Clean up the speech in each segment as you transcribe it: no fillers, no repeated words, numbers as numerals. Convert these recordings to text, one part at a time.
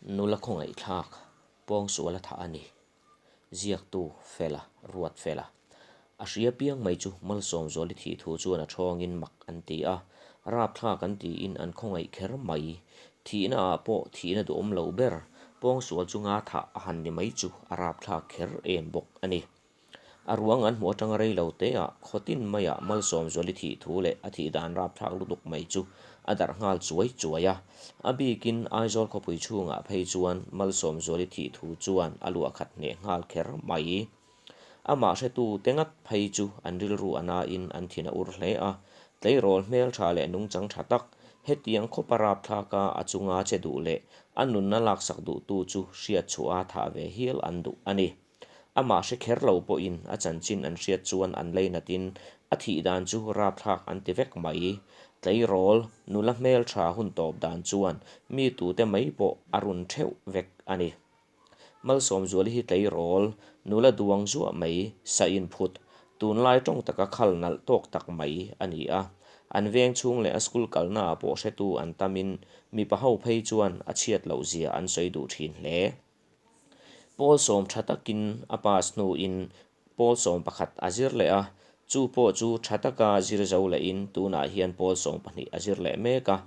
Nula khawngaihthlak pawngsual a thah a ni. Ziaktu Fela ruat Fela. A hria piang mai chu Malsawmzuali thih thu chuan a thawngin mak an ti a, rapthlak an tiin an khawngaih kher mai. Thihna ah pawh thihna duhawm lo ber, pawngsual chunga thah a han ni mai chu a rapthlak kher em bawk a ni. A ruang an hmuh atanga rei lo te ah khaw tin maiah Malsawmzuali thih thu leh a thih dan rapthlak lutuk mai chu a darh nghal chuai chuai a. A bikin Aizawl khawpui chhungah phei chuan Malsawmzuali thih thu chuan a luah khat hneh nghal kher mai. Amah hretu te ngat phei chu an rilru a nain an thin a ur hle a, tleirawl hmeltha leh nungchang tha tak, hetiang khawpa rapthlaka a chunga che duh leh a nunna laksak duhtu chu hriatchhuah a thah ve hial an duh a ni. Amah hre kher lo pawhin a chanchin an hriat chuan an leinatin a thih dan chu rapthlak an ti vek mai. Tleirawl, nula hmeltha hun tawp dan chuan mi tute mai pawh a run theuh vek a ni. Malsawmzuali hi tleirawl, nula duang zuah mai, sa inphut, tunlai tawng taka khal nalh tawk tak mai a ni a. An veng chhung leh a school kalnaah pawh hretu an tamin mipa ho phei chuan a chhiat loh zia an sawi duh thin hle. Pawl sawm tha takin a pass hnuin pawl 11 a zir leh a, chu pawh chu tha taka zir zo lehin tunah hian pawl 12 a zir leh mek a.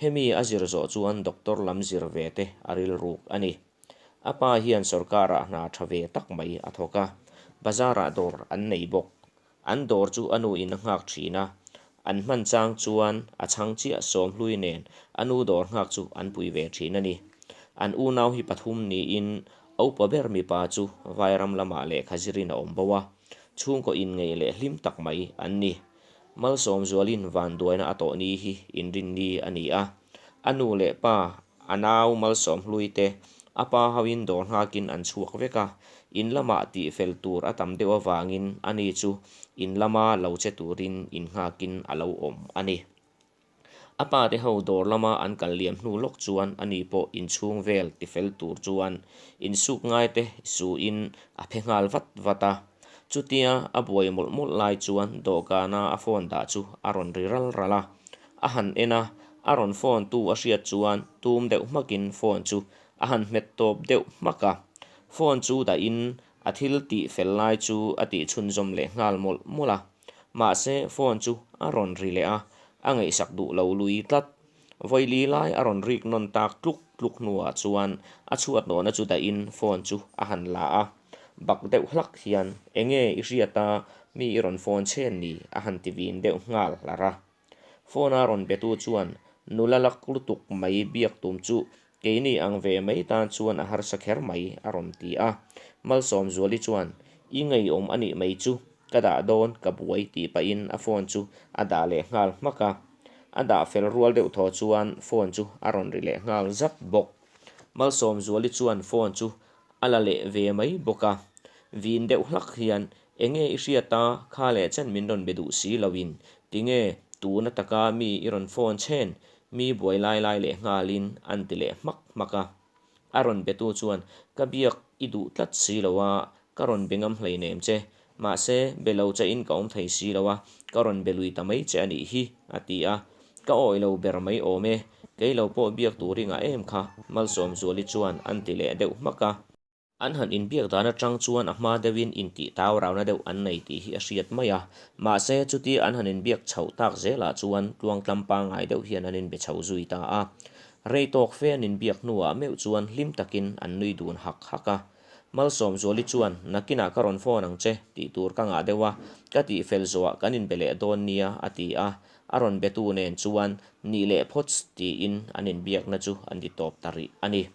Hemi a zir zawh chuan doctor lam zir ve te a rilruk a ni. A pa hian sorkarah hna tha ve tak mai a thawk a, bazarah dawr an nei bawk. An dawr chu a nuin a nghak thin a, an hman chang chuan a chhang chiah Sawmhlui nen a nu dawr nghak chu an pui ve thin a ni. An unau hi pathum niin a upa ber mipa chu Vairam lamah lehkha zirin a awm bo a, chhungkaw inngeih leh hlim tak mai an ni. Malsawmzualin vanduaina a tawh ni hi inrinni a ni a, a nu leh pa A nau Malsawmhlui te a pa hoin dawr nghakin an chhuak vek a, in lamah tih fel tur a tam deuh avangin ani chu in lama lo che turin in nghakin a lo awm a ni. A pa te ho dawr lama an kal liam hnu lawk chuan ani pawh inchhung vel ti fel tur chuan insuk ngai te suin a phe nghal vat vat a. Chutia a buai mawlh mawlh lai chuan dawhkana a phone dah chu a rawn ri ral ral a, A han en a, a rawn phone tu a hriat chuan tum deuh hmakin phone chu a han hmet tawp deuh hmak a. Phone chu dahin a thil tih fel lai chu a tih chhunzawm leh nghal mawlh mawlh a. Mahse phone chu a rawn ri leh a, a ngaihsak duh lo lui tlat. Vawili lai a rawn rik nawn tak tluk tluk hnuah chuan a chhuat nawhna chu dahin phone chu a han la a. Bak deuh hlak hian, Enge i hriat a, mi i rawn phone chhen ni? a han ti vin deuh nghal hlar a. Phone a rawn betu chuan nula lak lutuk mai biak tum chu keini ang ve mai tan chuan a harsa kher mai a rawn ti a. Malsawmzuali chuan I ngeiawm a nih mai chu ka dah dawn ka buai tih pahin a phone chu a dah leh nghal hmak a. A dah fel rual deuh thaw chuan phone chu a rawn ri leh nghal zat bawk. Malsawmzuali chuan phone chu a la leh ve mai bawk a. Vin deuh hlak hian Enge i hriat a, kha leh chen min rawn be duh si loin, tinge tuna taka mi i rawn phone chhen, mi buai lai lai leh nghalin an ti leh hmak hmak a. A rawn betu chuan, Ka biak i duh tlat si lo a, ka rawn be ngam hleinem che, mahse be lo che in ka awm thei si lo a, ka rawn be lui ta mai che a nih hi, a ti a. Ka awih lo ber mai awm e, kei lo pawh biak tur i ngah em kha, Malsawmzuali chuan an ti leh deuh hmak a. An han inbiak dan atang chuan a hma deuhin intih tau rauna deuh an nei tih hi a hriat mai a. Mahse, chuti an han inbiak chhoh tak zelah chuan tluangtlam pangngai deuh hian an inbe chho zui ta a. Rei tawk fe an inbiak hnuah meuh chuan hlim takin an nui dun hak hak a. Malsawmzuali chuan, Nakinah ka rawn phone ang che, tih tur ka ngah deuh a, ka tih fel zawhah kan inbe leh dawn nia, a ti a. A rawn betu nen chuan, Nih leh phawts, tiin an inbiakna chu an ti tawp ta rih a ni.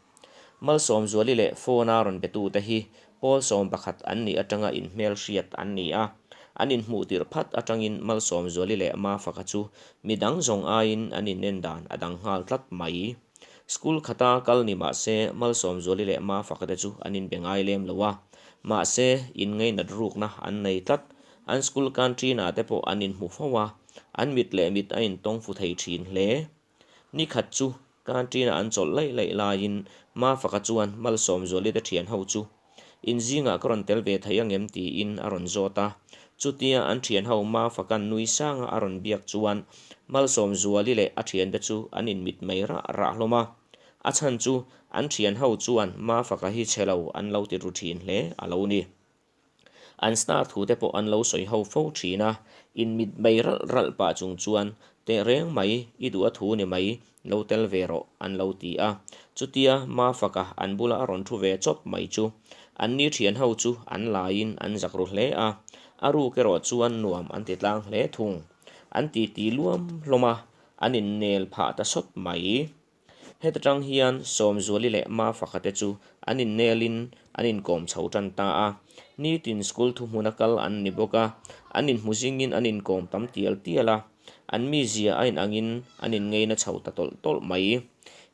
Malsawmzuali leh phone-a rawn betute hi pawl 11 an nih atanga inhmelhriat an ni a. An inhmuh tirh phat atangin Malsawmzuali leh Mafaka chu midang zawng aiin an inen dan a dang nghal tlat mai. School khata kal ni mah se Malsawmzuali leh Mafaka te chu an inbe ngai lem lo a. Mahse, inngainat rukna an nei tlat. An school canteen-ah te pawh an inhmu fo a, an mit leh mit a intawng fu thei thin hle. Ni khat chu canteen-a an chawlh laih laih laiin Mafaka chuan Malsawmzuali te thian ho chu In zingah ka rawn tel ve thei angem tiin a rawn zawt a. Chutia an thian ho Mafaka'n nui sanga a rawn biak chuan Malsawmzuali leh a thiante chu an inmit mai rah rah hlawm a. A chhan chu an thian ho chuan Mafaka hi chhe lo an lo ti ru thin hle a lo ni. An star thu te pawh an lo sawi ho fo thin a, inmit mai ralh ralh pah chung chuan Tehreng mai, i duh a thu ni mai, lo tel ve rawh an lo ti a. Chutia Mafaka an bula a rawn thu ve chawp mai chu anni thian ho chu an laiin an zak ru hle a, a ruk erawh chuan nuam an ti tlang hle thung. An titi luam hlawm a, an innel phah ta sawt mai. Heta tang hian Sawmzuali leh Mafaka te chu an innelin an inkawm chho tan ta a. Nitin school thuhmuna kal an ni bawk a, an inhmu zingin an inkawm tam tial tial a, an mizia a inangin an inngeina chho ta tawlh tawlh mai.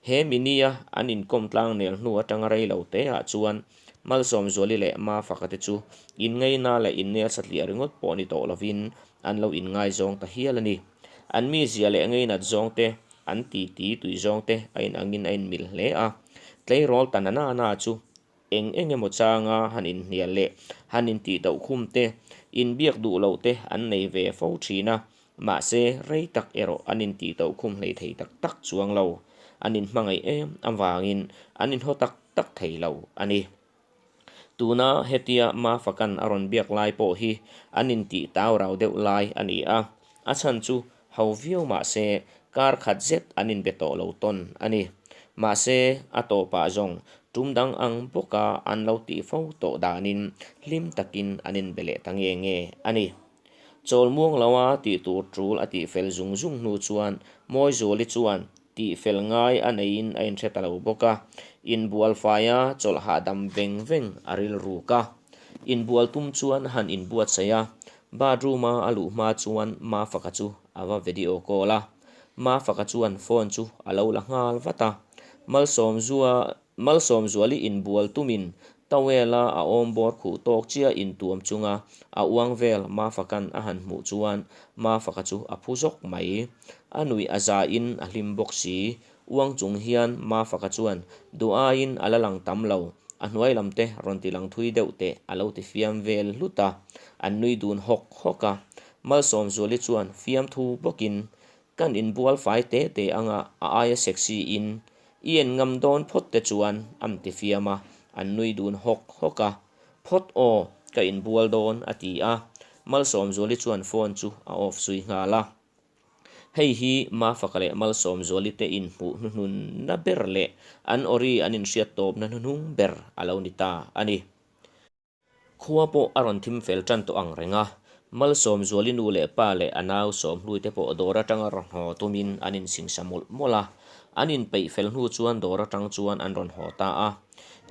He minia an inkawm tlangnel hnu atanga rei lo te ah chuan Malsawmzuali leh Mafaka te chu inngeina leh innel satliah ringawt pawh ni tawh lovin an lo inngaizawng ta hial a ni. An mizia leh ngeinat zawng te An titi tui zawng te a inangin a inmil hle a, tleirawl ta na na na chu eng eng emaw changa han inhnial leh han intih doh khum te, inbiak duh loh te an nei ve fo thin a, mahse rei tak erawh an intih doh khum hlei thei tak tak chuang lo. An inhmangaih em avangin an inhaw tak tak thei lo a ni. Tuna hetia Mafakan a rawn biak lai pawh hi an intih tau rau deuh lai a ni a, a chhan chu ho viau mah se kar khat zet an inbe tawh lo tawn a ni. Mahse, a tawpah zawng tum dang ang bawka an lo tih fo tawh danin hlim takin an inbe leh ta nge nge a ni. Chawl muang loa tih tur tul a tih fel zung zung hnu chuan Mawizuali chuan tih fel ngai a neiin a inhre ta lo bawk a, inbual faia chawlh hahdam veng veng a rilruk a. Inbual tum chuan a han inbuatsaih a, bathroom-a a luh hma chuan Mafaka chu a va video call a. Mafaka chuan phone chu a lo la nghal vat a, Malsawmzua Malsawmzuali inbual tumin towel-a a awm bawr khuh tawk chiah intuam chunga a uang vel Mafaka'n a han hmuh chuan Mafaka chu a phu zawk mai. A nuih a zain a hlim bawk si. Uang chung hian Mafaka chuan duh aiin a la lang tam lo, a hnuai lam te rawn ti lang thui deuh teh a lo ti fiam vel hlut a, an nui dun hawk hawk a. Malsawmzuali chuan fiamthu bawkin Kan inbual fai te te anga a aia sexy in i en ngam dawn phawt te chuan am ti fiam a, an nui dun hawk hawk a. Phawt aw, ka inbual dawn a ti a, Malsawmzuali chuan phone chu a off zui nghal a. Hei hi Mafaka leh Malsawmzuali te inhmuh hnuhnunna ber leh an awri an inhriat tawpna hnuhnung ber a lo ni ta a ni. Khua pawh a rawn thim fel tan tawh ang reng a, Malsawmzuali nu leh pa leh a nau Sawmhluite pawh dawr atanga rawn haw tumin an insingsa mawlh mawlh a, an inpeih fel hnu chuan dawr atang chuan an rawn haw ta a.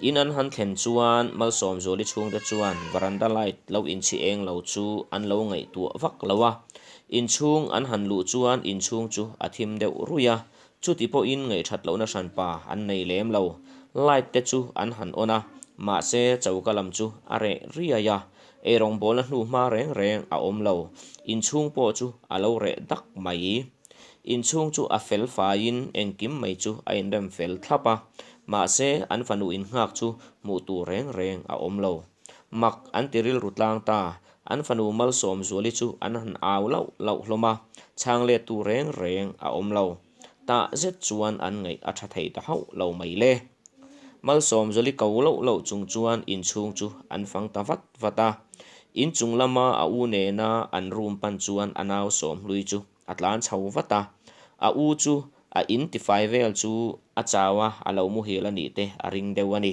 In an han thlen chuan Malsawmzuali chhungte chuan varanda light lo inchhi eng lo chu an lo ngaihtuah vak lo a, inchhung an han luh chuan inchhung chu a thim deuh ruih a, Chuti pawhin ngaihthat lohna hranpa an nei lem lo. Light te chu an han on a, mahse choka lam chu a reh riai a, eirawngbawlna hnu hma reng reng a awm lo. Inchhung pawh chu a lo reh dak mai. Inchhung chu a fel faiin engkim mai chu a inrem fel thlap a, mahse an fanu innghak chu hmuh tur reng reng a awm lo. Mak an ti rilru tlang ta, an fanu Malsawmzuali chu an han au lauh lauh hlawm a, chhang let tu reng reng a awm lo. Tah zet chuan an ngaih a tha thei ta hauh lo mai le. Malsawmzuali ko lauh lauh chung chuan inchhung chu an fang ta vat vat a. Inchung lama a u nena an room pan chuan a nau Sawmhlui chu a tlan chho vat a. A u chu a in tifai vel chu a chau a, a lo muhil a nih te a ring deuh a ni.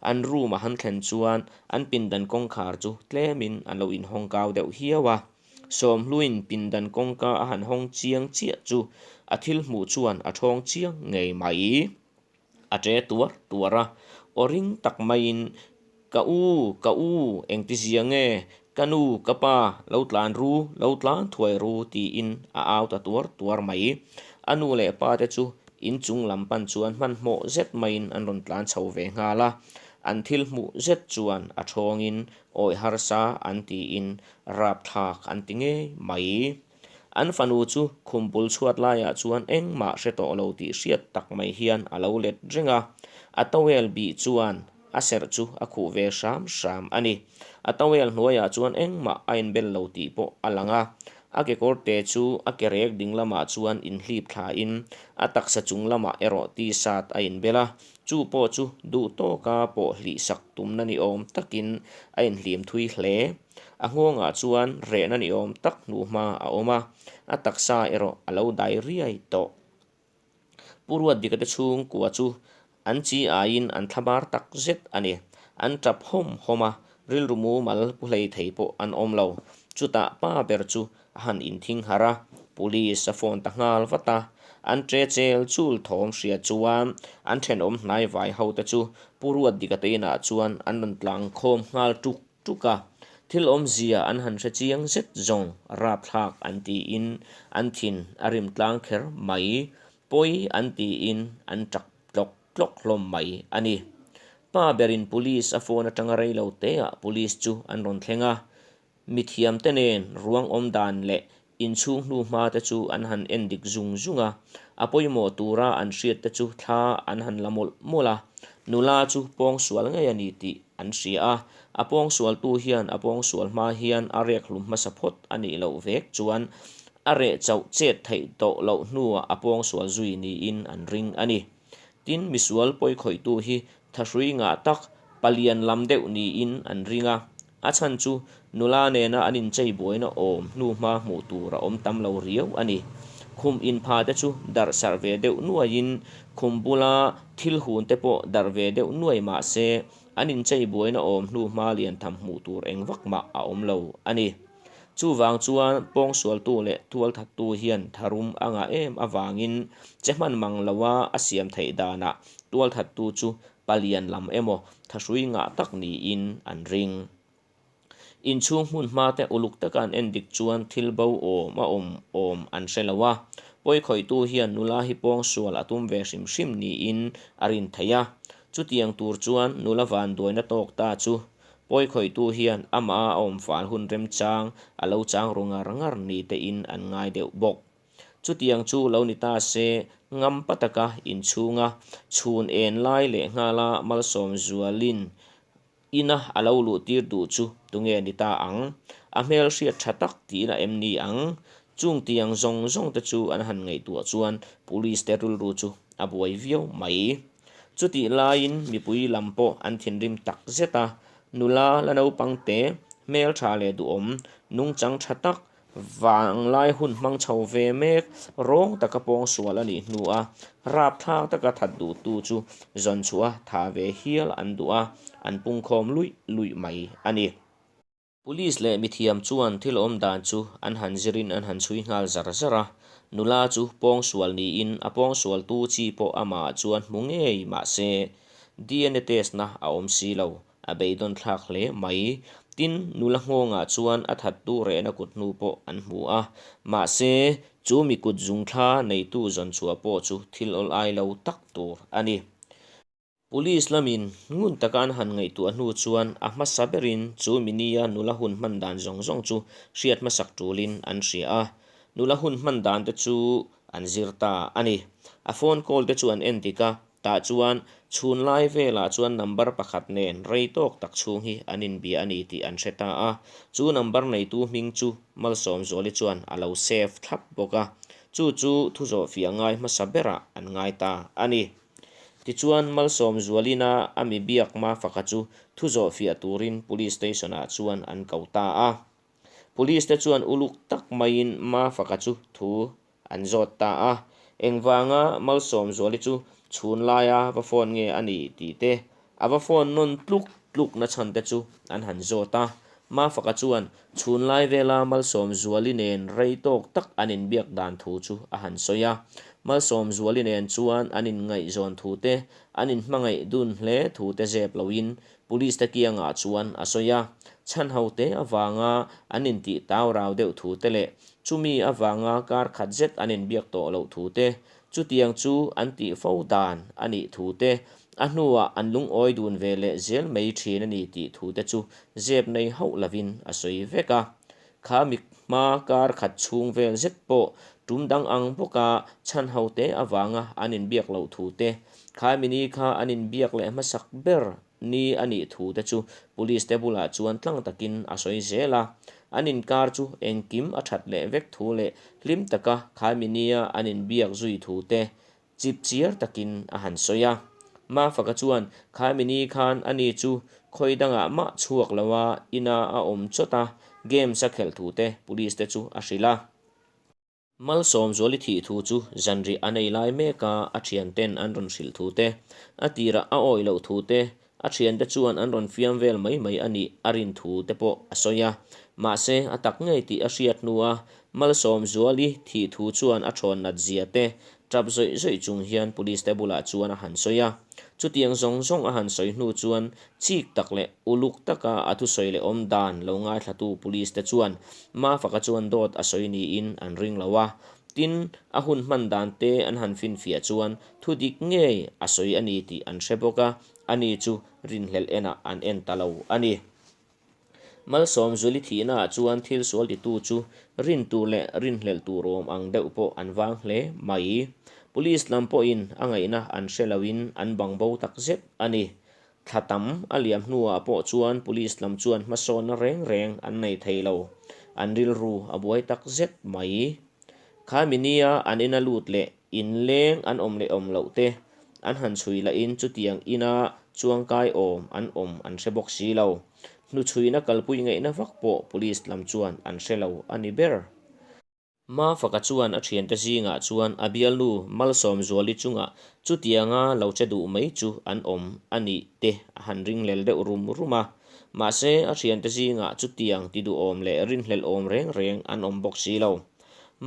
An room a han thlen chuan an pindan kawngkhar chu tlemin an lo inhawng kau deuh hiau a. Sawmhluin pindan kawngka a han hawng chiang chiah chu a thil hmuh chuan a thawng chiang ngei mai. A ṭe tuar tuar a, aw ring tak maiin, Ka u, ka u, engtizia nge? Ka nu, ka pa, lo tlan ru, lo tlan thuai ru, tiin a au ta tuar tuar mai. A nu leh pa te chu inchung lam pan chuan hmanhmawh zet maiin an rawn tlan chho ve nghal a. An thil hmuh zet chuan a thawngin awih harsa an tiin rapthlak an ti ngei mai. An fanu chu khum bul chhuat laiah chuan engmah hre tawh lo tih hriat tak mai hian a lo let reng a. A towel bih chuan a serh chu a khuh ve hram hram a ni. A towel hnuaiah chuan engmah a inbel lo tih pawh a lang a. A kekawr te chu a ke rek ding lamah chuan inhlip thlain a taksa chung lamah erawh t-shirt a inbel a. Chu pawh chu duh tawka pawh hlih sak tumna ni awm takin a inhlim thui hle. A nghawngah chuan rehna ni awm tak hnuhma a awm a, a taksa erawh a lo dai riai tawh. Pu Ruatdika te chhungkua chu an chi aiin an thlabar tak zet a ni. An tap hawm hawm a, rilru mumal pu hlei thei pawh an awm lo. Chutah pa ber chu a han inthing harh a, police a phone ta nghal vat a. An ṭe chel chul thawm hria chuan an ṭhenawm hnai vai ho te chu Pu Ruatdika te inah chuan an rawn tlang khawm nghal ṭuk ṭuk a, thil awmzia an han hre chiang zet zawng rapthlak an tiin an thin a rim tlang kher mai, pawi an tiin an ṭak tlawk tlawk hlawm mai a ni. Pa berin police a phone atanga rei lo teah police chu an rawn thleng a, mithiamte nen ruang awm dan leh Inchhung hnu hma te chu an han en dik zung zung a, a pawimawh tura an hriat te chu thla an han la mawlh mawlh a. Nula chu pawngsual ngei a ni tih an hria a, a pawngsualtu hian a pawngsual hma hian a rek hlum hmasa phawt a nih loh vek chuan a reh chauh chet theih tawh loh hnuah a pawngsual zui niin an ring a ni. Tin, misual pawikhawihtu hi thahrui ngah tak, palian lam deuh niin an ring a. A chhan chu nula nena an inchei buaina awm hnu hma hmuh tur a awm tam lo riau a ni. Khum inpha te chu darh sarh ve deuh nuaiin khum bula thil hun te pawh darh ve deuh nuai mah se an inchei buaina awm hnu hma lian tham hmuh tur eng vak mah a awm lo a ni. Chuvang chuan pawngsualtu leh tualthattu hian tharum a ngah em avangin che hman mang loa a siam theih danah tualthattu chu palian lam emaw thahrui ngah tak niin an ring. Inchhung hmun hma te uluk taka an en dik chuan thil bo awm a awm awm an hre lo a, pawikhawihtu hian nula hi pawngsual a tum ve hrim hrim niin a rin theih a. Chutiang tur chuan nula vanduaina tawk ta chu pawikhawihtu hian amah a awm fal hun remchang a lo chang ru ngar ngar ni tein an ngai deuh bawk. Chutiang chu lo ni ta se, ngampa taka inchhunga chhun en lai leh nghala Malsawm Zualin ina a lo luh tir duh chu tunge ni ta ang? A hmel hriat tha tak tihna em ni ang? Chung tiang zawng zawng te chu an han ngaihtuah chuan Police te rilru chu a buai viau mai. Chutih laiin mipui lam pawh an thinrim tak zet a, nula la naupang te, hmeltha leh duhawm, nungchang tha tak, Vanglai hun hmang chho ve mek rawng taka pawngsual a nih hnu a, rapthlak taka that duhtu chu zawn chhuah a tha ve hial an duh a, an pungkhawm luih luih mai a ni. Police leh mithiam chuan thil awm dan chu an han zirin an han chhui nghal zar zar a, nula chu pawngsual niin a pawngsualtu chi pawh amah chuan hmu ngei mah se DNA test na a awm si lo. A beidawn thlak hle mai. Tin, nula nghawngah chuan a thattu rehna kut hnu pawh an hmu a. Mahse, chu mi kut zungthla neitu zawn chhuah pawh chu thil awl ai lo tak tur a ni. Police lamin ngun taka an han ngaihtuah hnu chuan a hmasa berin chu mi nia nula hun hman dan zawng zawng chu hriat hmasak tulin an hria a. Nula hun hman dan te chu an zir ta a ni. A phone call te chu an en dik a, Tah chuan chhun lai velah chuan number pakhat nen rei tawk tak chhung hi an inbia a ni tih an hre ta a, chu number neitu hming chu Malsawmzuali chuan a lo save thlap bawk a, chu chu thu zawhfiah ngai hmasa berah an ngai ta a ni. Tichuan Malsawmzualina a mi biak Mafaka chu thu zawhfiah turin Police Station-ah chuan an ko ta a. Police te chuan uluk tak maiin Mafaka chu thu An zawt ta a, engvanga Malsawmzuali chu chhun laia va phone nge a nih tih te, a va phone nawn tluk tluk na chhan te chu an han zawt a. Mafaka chuan chhun lai vela Malsawmzuali nen rei tawk tak an inbiak dan thu chu a han sawi a. Malsawmzuali nen chuan an inngaihzawn thu te, an inhmangaih dun hle thu te zep loin Police te kiangah chuan a sawi a, chhan ho te avanga an intih tau rau deuh thu te leh chumi avanga kar khat zet an inbiak tawh loh thu te, chutiang chu an tih fo dan a nih thu te, a hnuah an lungawi dun ve leh zel mai thin a ni tih thu te chu zep nei hauh lovin a sawi vek a. Kha mi hma kar khat chhung vel zet pawh tum dang ang bawka chhan ho te avanga an inbiak loh thu te, khaimi ni kha an inbiak leh hmasak ber ni a nih thu te chu Police te bulah chuan tlang takin a sawi zel a. An inkar chu engkim a that leh vek thu leh hlim taka khaimi nia an inbiak zui thu te chip chiar takin a han sawi a. Mafaka chuan khaimi ni khan ani chu khawi dangah mah chhuak loa ina a awm chawt a, games a khelh thu te Police te chu a hrilh a. Malsawmzuali thih thu chu zanriah an ei lai mek a, a thianten an rawn hrilh thu te, a tirah a awih loh thu te, a thiante chuan an rawn fiam vel mai mai a nih a rin thu te pawh a sawi a. Mahse, a tak ngei tih a hriat hnua Malsawmzuali thih thu chuan a thawn nat zia te tap zawih zawih chung hian Police te bulah chuan a han sawi a. Chutiang zawng zawng a han sawi hnu chuan chik tak leh uluk taka a thusawi leh awm dan lo ngaithlatu Police te chuan Mafaka chuan dawt a sawi niin an ring lo a. Tin, a hun hman dan te an han finfiah chuan thu dik ngei a sawi a ni tih an hre bawk a, ani chu rinhlelh enah an en ta lo a ni. Malsawmzuli thihnaah chuan thil sual titu chu rin tur leh rinhlelh tur awm ang deuh pawh an vang hle mai. Police lam pawhin a ngaihna an hre loin an bang bo tak zet a ni. Thla tam a liam hnuah pawh chuan police lam chuan hmasawnna reng reng an nei thei lo. An rilru a buai tak zet mai. Khami nia an ina lut leh inleng an awm leh awm loh te an han chhui lahin chutiang ina chuangkai awm an awm an hre bawk si lo. Hnuchhuina kalpui ngaihna vak pawh police lam chuan an hre lo a ni ber. Mafaka chuan a thiante zingah chuan a bialnu Malsawmzuali chungah chutianga lo che duh mai chu an awm a nih te a han ringlel deuh rum rum a. Mahse, a thiante zingah chutiang ti duhawm leh rinhlelh awm reng reng an awm bawk si lo.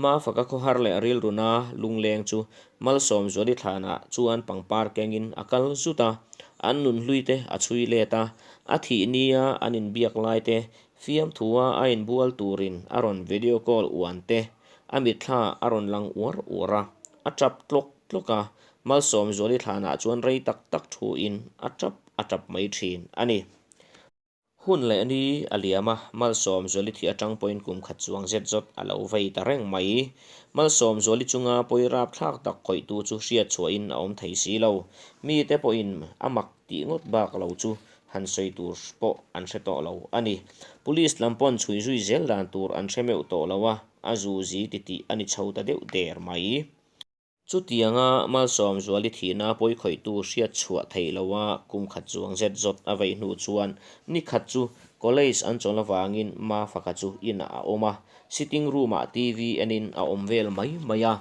Mafaka khawhar leh rilruna lungleng chu Malsawmzuali thlanah chuan pangpar kengin a kal zut a, an nunhlui te a chhui let a, a thih nia an inbiak lai te Fiamthua a inbual turin a rawn video call uan te, a mitthla a rawn lang uar uar a, a tap tlawk tlawk a, Malsawmzuali thlanah chuan rei tak tak thuin a tap a tap mai thin a ni. Hun leh ni a liam a, Malsawmzuali thih atang pawhin kum khat chuang zet zawt a lo vei ta reng mai. Malsawmzuali chunga pawi rapthlak tak khawihtu chu hriatchhuahin a awm thei si lo. Mite pawhin a mak tih ngawt bak lo chu han sawi tur pawh an hre tawh lo a ni. Police lam pawn chhui zui zel dan tur an hre meuh tawh lo a, a zu zi ti tih a ni chho ta deuh der mai. Chutianga Malsawmzuali thihna pawikhawihtu hriat chhuah theih loha kum khat chuang zet zawt a vei hnu chuan ni khat chu college an chawl avangin Mafaka chu inah a awm a, sitting room-ah TV enin a awm vel mai mai a.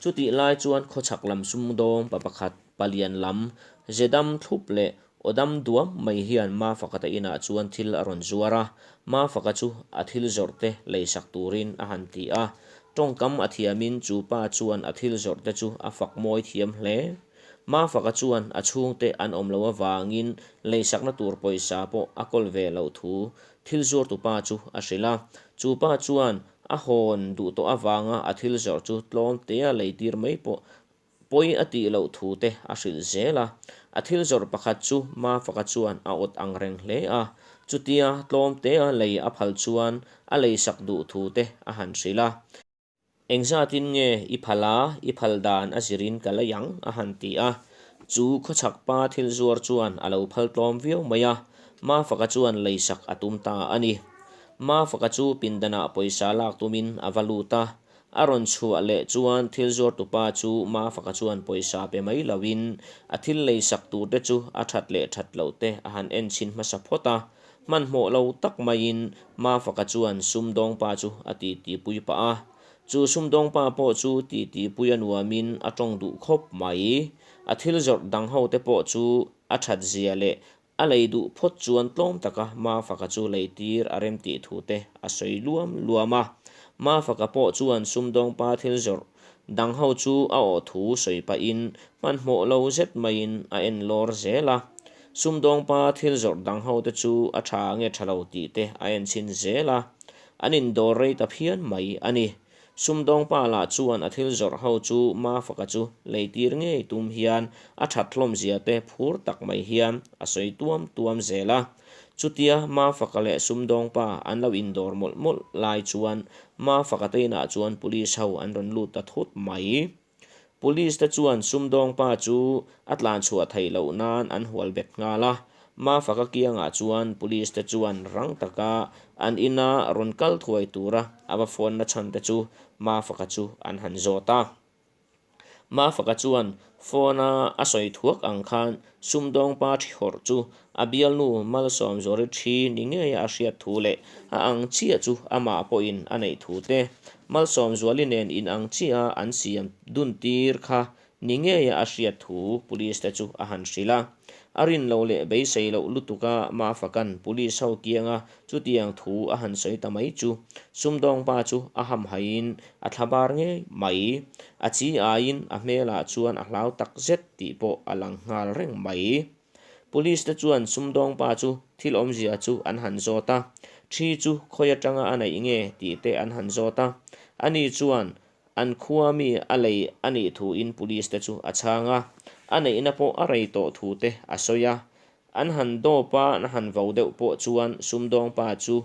Chutih lai chuan khawchhak lam sumdawng pa pakhat palian lam zedam thlup leh Aw dam duam mai hian Mafaka te inah chuan thil a rawn zuar a, Mafaka chu a thil zawrh te leisak turin a han ti a. Tawngkam a thiamin chu pa chuan a thil zawrh te chu a fak mawi thiam hle. Mafaka chuan a chhungte an awm loh avangin leisakna tur pawisa pawh a kawl ve loh thu thil zuartu pa chu a hrilh a. Chu pa chuan a hawn duh tawh avanga a thil zawrh chu tlawm tea leitir mai pawh Pawi a tih loh thu te a hrilh zel a, a thil zawrh pakhat chu Mafaka chuan a awt ang reng hle a, chutia tlawm tea lei a phal chuan a leisak duh thu te a han hrilh a. Engzatin nge i phal a, i phal dan a zirin ka lei ang a han ti a, chu khawchhak pa thil zuar chuan a lo phal tlawm viau mai a, Mafaka chuan leisak a tum ta a ni. Mafaka chu pindanah pawisa lak tumin a va lut a, A rawn chhuah leh chuan thil zuartupa chu Mafaka chuan pawisa pe mai loin a thil leisak turte chu a that leh that loh te a han en chhin hmasa phawt a. Hmanhmawh lo tak maiin Mafaka chuan sumdawngpa chu a titipui pah a. Chu sumdawngpa pawh chu titipui a nuamin a tawng duh khawp mai. A thil zawrh dang hote pawh chu a that zia leh A lei duh phawt chuan tlawm taka Mafaka chu leitir a rem tih thu te a sawi luam luam a. Mafaka pawh chuan sumdawngpa thil zawrh dang ho chu a awh thu sawi pahin hmanhmawh lo zet maiin a en lawr zel a. Sumdawngpa thil zawrh dang ho te chu a tha nge tha lo tih te a en chhin zel a. An indawr rei ta phian mai a ni. Sumdawngpa lah chuan a thil zawrh ho chu Mafaka chu leitir ngei tum hian a that hlawm zia te phur tak mai hian a sawi tuam tuam zel a. Chutia Mafaka leh sumdawngpa an lo indawr mawlh mawlh lai chuan Mafaka te inah chuan police ho an rawn lut ta thut mai. Police te chuan sumdawngpa chu a tlanchhuah theih loh nan an hual bet nghal a, Mafaka kiangah chuan police te chuan rang taka an ina rawn kal thuai tura a va phone na chhan te chu Mafaka chu an han zawt a. Mafaka chuan phone-a a sawi thuak ang khan sumdawngpa thi hawrh chu a bialnu Malsawmzuari thi ni ngeia a hriat thu leh a ang chiah chu amah pawhin a neih thu te, Malsawmzuali nen inang chiah a an siam dun tir kha ni ngeia a hriat thu police te chu a han hrilh a. A rin loh leh beisei loh lutuka Mafaka'n police ho kianga Chutiang thu a han sawi ta mai chu sumdawngpa chu a hamhaiin a thlabar ngei mai. A chi aiin a hmelah chuan a hlau tak zet tih pawh a lang nghal reng mai. Police te chuan sumdawngpa chu thil awmzia chu an han zawt a, thi chu khawi atanga a neih nge tih te an han zawt a. Ani chuan an khua mi a lei a nih thuin police te chu a chhang a, a neihna pawh a rei tawh thu te a sawi a. An han dawp a, an han vo deuh pawh chuan sumdawngpa chu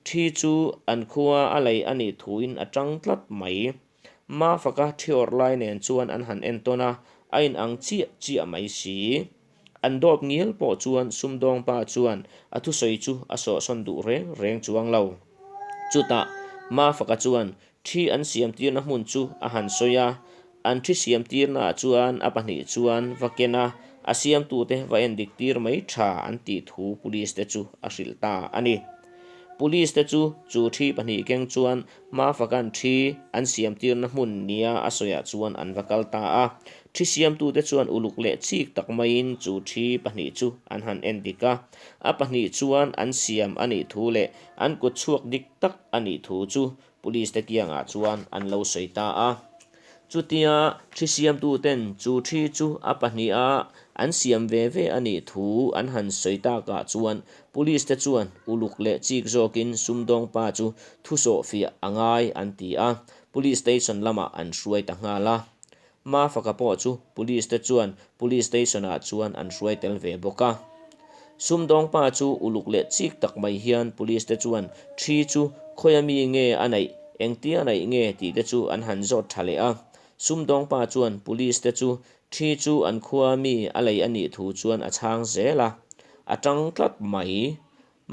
thi chu an khua a lei a nih thuin a tang tlat mai. Mafaka thi awrh lai nen chuan an han entawn a, a inang chiah chiah mai si. An dawp ngial pawh chuan sumdawngpa chuan a thusawi chu a sawhsawn duh reng reng chuang lo. Chutah Mafaka chuan Thi an siamtirna hmun chu a han sawi a, an thi siamtirnaah chuan a pahnih chuan va ken a, a siamtute va endik tir mai tha an tih thu police te chu a hrilh ta a ni. Police te chu chu thi pahnih keng chuan Mafakan thi an siamtirna hmun nia a sawiah chuan an va kal ta a. Thi siamtute chuan uluk leh chik tak maiin chu thi pahnih chu an han endik a, a pahnih chuan an siam a nih thu leh an kut chhuak dik tak a nih thu chu Police te kiangah chuan an lo sawi ta a. Chutia thi siamtuten chu thi chu a pahniha an siam ve ve a nih thu an han sawi takah chuan Police te chuan uluk leh chik zawkin sumdawngpa chu thusawhfiah a ngai an ti a, Police Station lamah an hruai ta nghal a. Mafaka pawh chu Police te chuan Police Station ah chuan an hruai tel ve bawk a. Sumdawngpa chu uluk leh chik tak mai hian Police te chuan thi chu khawia mi nge a neih, engtia neih nge tih te chu an han zawt tha leh a. Sumdawngpa chuan Police te chu thi chu an khua mi a lei a nih thu chuan a chhang zel a, a tang tlat mai.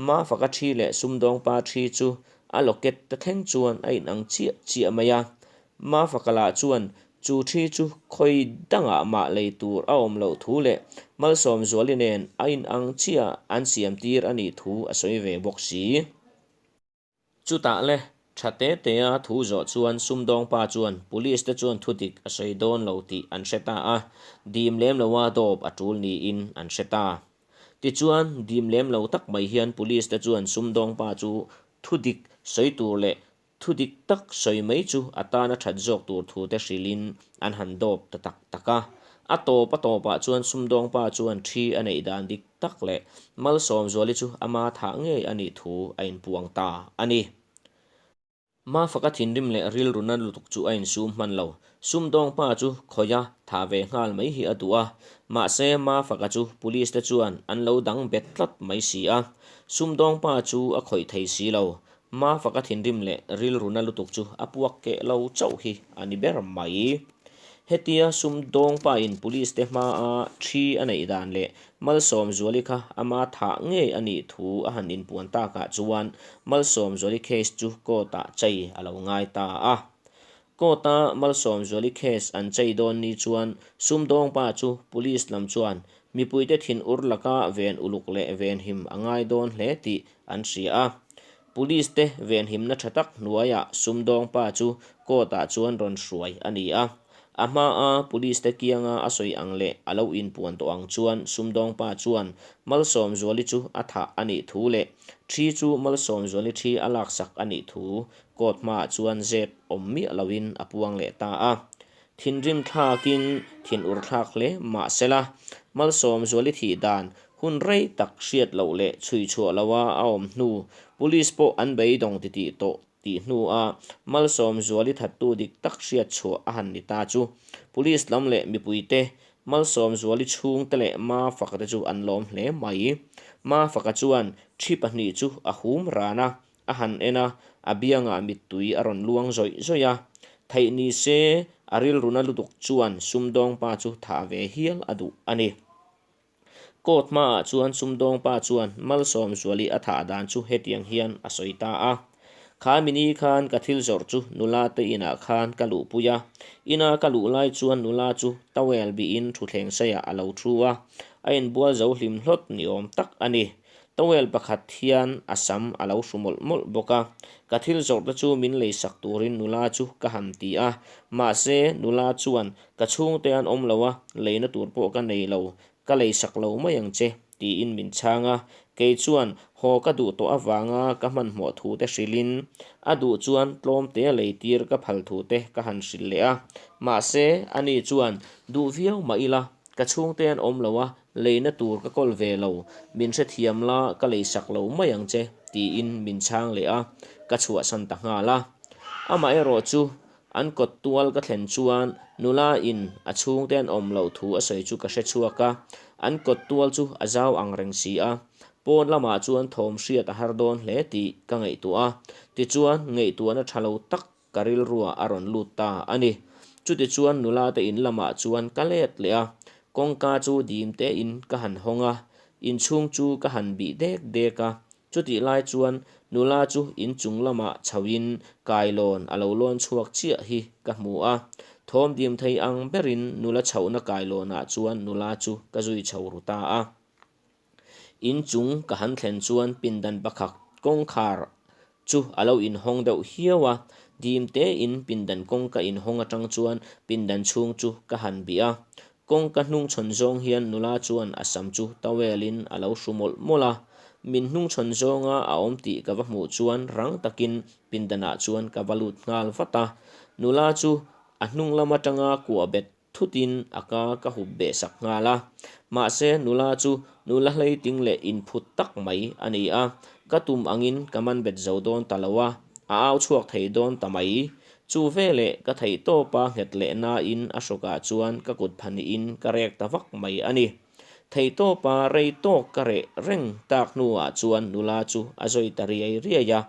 Mafaka thi leh sumdawngpa thi chu a locket ta thleng chuan a inang chiah chiah mai a. Mafaka lah chuan chu thi chu khawi dangah mah lei tur a awm loh thu leh Malsawmzuali nen a inang chiah an siam tir a nih thu a sawi ve bawk si. Chutah le, tha te tea thu zawh chuan sumdawngpa chuan police te chuan thudik a sawi dawn lo tih an hre ta a, dim lem loa dawp a tul niin an hre ta. Tichuan, dim lem lo tak mai hian police te chuan sumdawngpa chu thudik sawi tur leh thudik tak sawi mai chu a tana that zawk tur thu te hrilhin an han dawp ta tak tak a. A tawp a tawpah chuan sumdawngpa chuan thi a neih dan dik tak leh Malsawmzuali chu ama thah ngei a nih thu a inpuang ta a ni. Mafaka thinrim leh rilru na lutuk chu a insum hman lo. Sumdawngpa chu khawia thah ve nghal mai hi a duh a, mahse Mafaka chu police te chuan an lo dang bet tlat mai si a. Sumdawngpa chu a khawih thei si lo. Mafaka thinrim leh rilru na lutuk chu a puak keh lo chauh hi a ni ber mai. Hetia sumdawngpain police te hmaa thi a neih dan leh Malsawmzuali kha ama thah ngei a nih thu a han inpuan takah chuan Malsawmzuali case chu court-ah chei a lo ngai ta a. Court-a Malsawmzuali case an chei dawn ni chuan sumdawngpa chu police lam chuan mipuite thinur laka ven uluk leh venhim a ngai dawn hle tih an hria a. Police te venhimna tha tak hnuaiah sumdawngpa chu court-ah chuan rawn hruai a ni a. A hmaa police te kianga a sawi ang leh a lo inpuan tawh ang chuan sumdawngpa chuan Malsawmzuali chu a thah a nih thu leh thi chu Malsawmzuali thi a laksak a nih thu court hmaah chuan zep awm miah loin a puang leh ta a. Thinrim thlakin thin ur thlak hle mah sela, Malsawmzuali thih dan hun rei tak hriat loh leh chhui chhuah loha a awm hnu police pawh an beidawng titih tawh tih hnua Malsawmzuali thattu dik tak hriat chhuah a han ni ta chu police lam leh mipuite Malsawmzuali chhungte leh Mafaka te chu an lawm hle mai. Mafaka chuan thi pahnih chu a hum ran a, a han en a, a biangah mittui a rawn luang zawih zawih a. Theih ni se a rilruna lutuk chuan sumdawngpa chu thah ve hial a duh a ni. Court hmaah chuan sumdawngpa chuan Malsawmzuali a thah dan chu hetiang hian a sawi ta a, Kha mini khan ka thil zawrh chu nula te inah khan ka luhpui a, ina ka luh lai chuan nula chu towel bihin thutthleng seiah a lo thu a, a inbual zo hlim hlawt ni awm tak a ni. Towel pakhat hian a sam a lo hru mawlh mawlh bawk a, ka thil zawrh te chu min leisak turin nula chu ka han ti a, mahse nula chuan Ka chhungte an awm lo a, leina tur pawh ka nei lo, ka leisak lo mai ang che, tiin min chhang a. Kei chuan haw ka duh tawh avanga ka hmanhmawh thu te hrilhin, a duh chuan tlawmtea leitir ka phal thu te ka han hrilh leh a. Mahse, ani chuan, Duh viau mah ila, ka chhungte an awm lo a, leina tur ka kawl ve lo, min hrethiam la ka leisak lo mai ang che, tiin min chhang leh a, ka chhuahsan ta nghal a. Amaherawhchu chu An kawt tual ka thlen chuan nula in a chhungte an awm loh thu a sawi chu ka hre chhuak a, an kawt tual chu a zau ang reng si a, pawn lamah chuan thawm hriat a har dawn hle tih ka ngaihtuah a, tichuan ngaihtuahna tha lo tak ka rilruah a rawn lut ta a ni. Chutichuan nula te in lamah chuan ka let leh a, kawngka chu dim tein ka han hawng a, inchhung chu ka han bih dek dek a, Chutih lai chuan nula chu inchung lamah chhoin kailawn a lo lawn chhuak chiah hi ka hmu a. Thawm dim thei ang berin nula chhohna kailawnah chuan nula chu ka zui chho ru ta a. Inchung ka han thlen chuan pindan pakhat kawngkhar chu a lo inhawng deuh hiau a. Dim tein pindan kawngka inhawng atang chuan pindan chhung chu ka han bih a. Kawngka hnungchhawn zawng hian nula chuan a sam chu towel in a lo hru mawlh mawlh a, min hnungchhawn zawnga a awm tih ka va hmuh chuan rang takin pindanah chuan ka va lut nghal vat a, nula chu a hnung lam atanga kuah bet thutin a ka ka hup beh sak nghal a, mahse nula chu nula hleiting leh inphut tak mai a ni a, ka tum angin ka man bet zo dawn ta lo a, a au chhuak thei dawn ta mai. Chu veleh ka theih tawpa nghet leh nain a hrawkah chuan ka kut phanihin ka rek ta vak mai a ni. Theih tawpa rei tawk ka reh reng tak hnuah chuan nula chu a zawi ta riai riai a,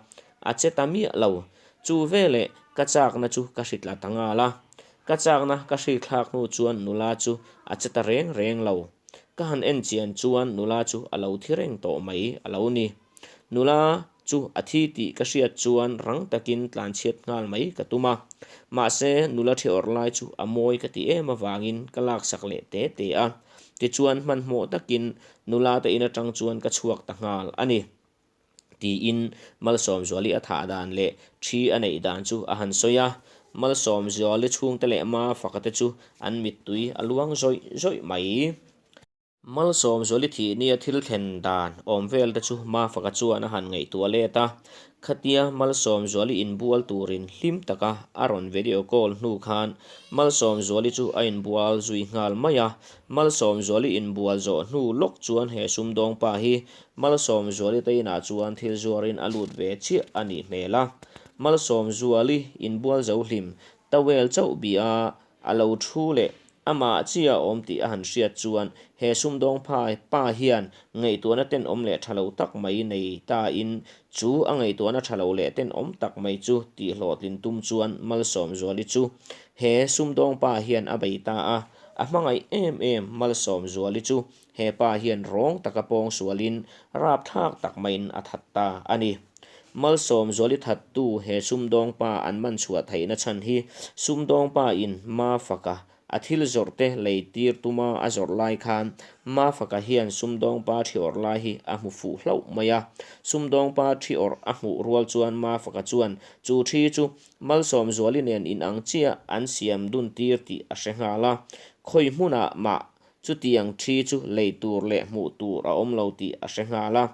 a che ta miah lo. Chu veleh ka chakna chu ka hritla ta nghal a. Ka chakna ka hrithlak hnu chuan nula chu a che ta reng reng lo. Ka han en chian chuan nula chu a lo thi reng tawh mai a lo ni. Nula chu a thi tih ka hriat chuan rang takin tlanchhiat nghal mai ka tum a, mahse nula thi awrh lai chu a mawi ka ti em avangin ka laksak leh te te a, tichuan hmanhmawh takin nula te in atang chuan ka chhuak ta nghal a ni tiin Malsawmzuali a thah dan leh thi a neih dan chu a han sawi a, Malsawmzuali chhungte leh Mafaka te chu an mittui a luang zawih zawih mai. Malsawmzuali thih nia thil thlen dan awm vel te chu Mafaka chuan a han ngaihtuah let a, khatia Malsawmzuali inbual turin hlim taka a rawn video call hnu khan Malsawmzuali chu a inbual zui nghal mai a. Malsawmzuali inbual zawh hnu lawk chuan he sumdawng pa hi Malsawmzuali te inah chuan thil zuarin a lut ve chiah a nih hmel a. Malsawmzuali inbual zo hlim towel chauh bih a A lo thu leh amah chiah a awm tih a han hriat chuan he sumdawng phai pa hian ngaihtuahna tenawm leh tha lo tak mai nei ta in chu a ngaihtuahna tha lo leh tenawm tak mai chu tih hlawhtlin tum chuan Malsawmzuali chu he sumdawng pa hian a bei ta a, a hmangaih em em Malsawmzuali chu he pa hian rawng taka pawng sualin rapthlak tak maiin a that ta a ni. Malsawmzuali thattu he sumdawng pa an man chhuah theihna chhan hi sumdawng pa in Mafaka a thil zawrh te lei tir tuma a zawrh lai khan Mafaka hian sumdawng pa thi awrh lai hi a hmu fuh hlauh mai a. Sumdawng pa thi awrh a hmuh rual chuan Mafaka chuan chu thi chu Malsawmzuali nen inang chiah an siam dun tir tih a hre nghal a. Khawi hmunah mah chutiang thi chu lei tur leh hmuh tur a awm lo tih a hre nghal a.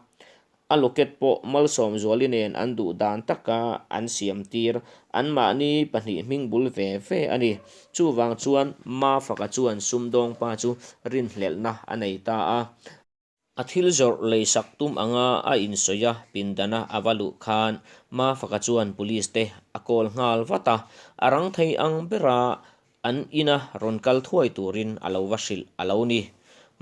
A locket pawh Malsawmzuali nen an duh dan taka an siam tir, anmahni pahnih hming bul ve ve a ni. Chuvang chuan Mafaka chuan sumdawng pa chu rinhlelhna a nei ta a. A thil zawrh leisak tum anga a insawi a pindana a va luh khan Mafaka chuan police te a call nghal vat a, a rang thei ang bera. An ina rawn kal thuai turin a lo va hrilh a lo ni.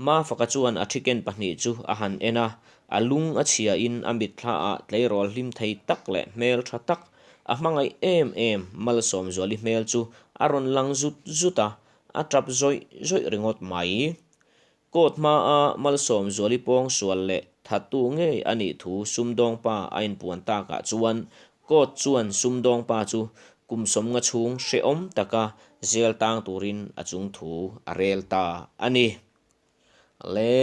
Mafaka chuan a thiken pahnih chu a han en a, a lung a chhiain a mitthlaah tleirawl hlim thei tak leh hmel tha tak, a hmangaih em em Malsawmzuali hmel chu a rawn lang zut zut a, a tap zawih zawih ringawt mai. Court hmaa Malsawmzuali pawngsual leh thattu ngei a nih thu sumdawngpa a inpuan takah chuan court chuan sumdawngpa chu kum sawmnga chhung hrehawm taka zel tang turin a chungthu a rel ta a ni. Le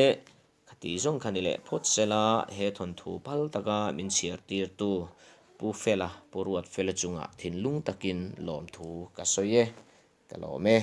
khati zawng kha ni leh phawt sela he thawnthu phal taka min chhiar tirtu Pu Fela, Pu Ruatfela chungah thinlung takin lawmthu ka sawi e, ka lawm e.